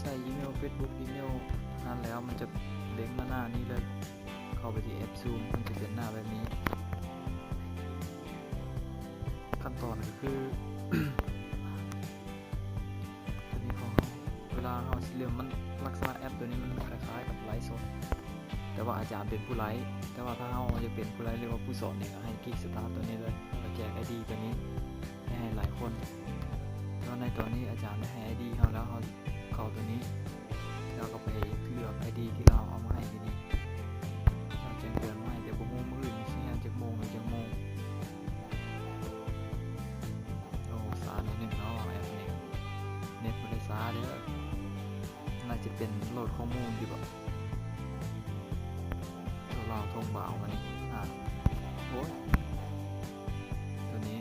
ໃສ່ອີເມວ ເຟສບຸກ ອີເມວນັ້ນແລ້ວ ມັນຈະເດ້ງມາໜ້ານີ້ເລີຍ. ເຂົ້າໄປທີ່ແອັບຊູມ ມັນຈະເປັນໜ້າແບບນີ້. ຂັ້ນຕອນກໍຄື ຕົວນີ້ຂອງເຮົາ ເວລາເຮົາຊິເລີ່ມ ມັນ ລັກສະນະແອັບຕົວນີ້ມັນຄ້າຍໆກັບໄລຟ໌ສົດ ແຕ່ວ່າອາຈານເປັນຜູ້ໄລຟ໌. ແຕ່ວ່າຖ້າເຮົາຢາກເປັນຜູ້ໄລຟ໌ ຫຼືວ່າຜູ້ສອນນີ້ ກໍໃຫ້ຄລິກສະຕາດຕົວນີ້ເລີຍ ແລ້ວກໍແຈກໄອດີຕົວນີ້ໃຫ້ ໃຫ້ຫຼາຍຄົນ. ແລ້ວໃນຕອນນີ້ອາຈານໄດ້ໃຫ້ໄອດີເຮົາແລ້ວ ເຮົາເຂົ້າຕົວນີ້ ແລ້ວກໍໄປເລືອກໄອດີທີ່ລາວເອົາມາໃຫ້ຢູ່ນີ້. ລາວແຈ້ງເຕືອນມາໃຫ້ ແຕ່ບໍ່ຮູ້ມື້ອື່ນຊິຮຽນຈັກໂມງ ຫຼື ຈັກໂມງ. ໂອ້ ຊ້າໜ້ອຍໜຶ່ງເນາະ ແອັບນີ້ ເນັດບໍ່ໄດ້ຊ້າເດີ້. ໜ້າຈະເປັນໂຫຼດຂໍ້ມູນຢູ່ບໍ? ຕົວລາວທົ່ງບ່າວມານີ້ ອ່າ ໂອ້ຍ ຕົວນີ້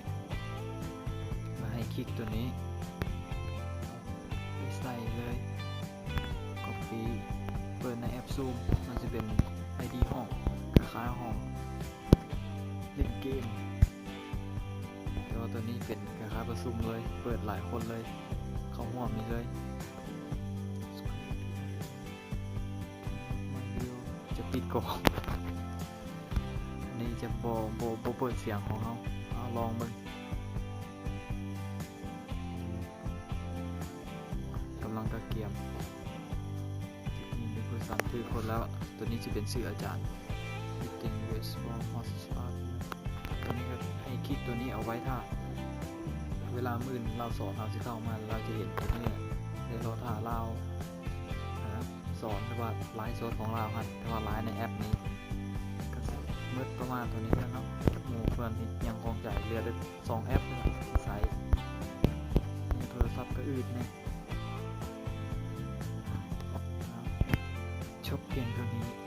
ແລ້ວໃຫ້ຄລິກຕົວນີ້ ໄປໃສ່ເລີຍ ກັອບປີ້ ເປີດໃນແອັບຊູມ ມັນຈະເປັນໄອດີຫ້ອງ ຄ້າຍໆຫ້ອງ ເລ່ນເກມ ແຕ່ວ່າຕົວນີ້ເປັນຄ້າຍໆປະຊຸມເລີຍ ເປີດຫຼາຍຄົນເລີຍ ເຂົ້າຮ່ວມນີ້ເລີຍ. ຈະປິດກ່ອນ ອັນນີ້ຈະບໍ່ ບໍ່ ບໍ່ເປີດສຽງຂອງເຮົາ. ເອົາ ລອງເບິ່ງ. ກຳລັງກະກຽມ ນີ້ເປັນຜູ້ສານຖືກຄົນແລ້ວ. ຕົວນີ້ຈະເປັນຊື່ອາຈານ Meeting with Small Hotspot. ຕົວນີ້ກໍໃຫ້ຄລິກຕົວນີ້ເອົາໄວ້ຖ້າ ເວລາມື້ອື່ນລາວສອນ ເຮົາຊິເຂົ້າມາ ລາວຈະເຫັນຕົວນີ້ ໄດ້ລໍຖ້າລາວ ອາ ສອນ ຫຼືວ່າໄລຟ໌ສົດຂອງລາວຫັ້ນ ແຕ່ວ່າໄລຟ໌ໃນແອັບນີ້ ກໍຊິໝົດປະມານເທົ່ານີ້ແຫຼະເນາະ. ໝູ່ເພື່ອນທີ່ຍັງຂ້ອງໃຈ ເຫຼືອແຕ່ສອງແອັບນີ້ແຫຼະທີ່ໃຊ້ ໃນໂທລະສັບກໍອຶດແດ່. ຈົບພຽງເທົ່ານີ້.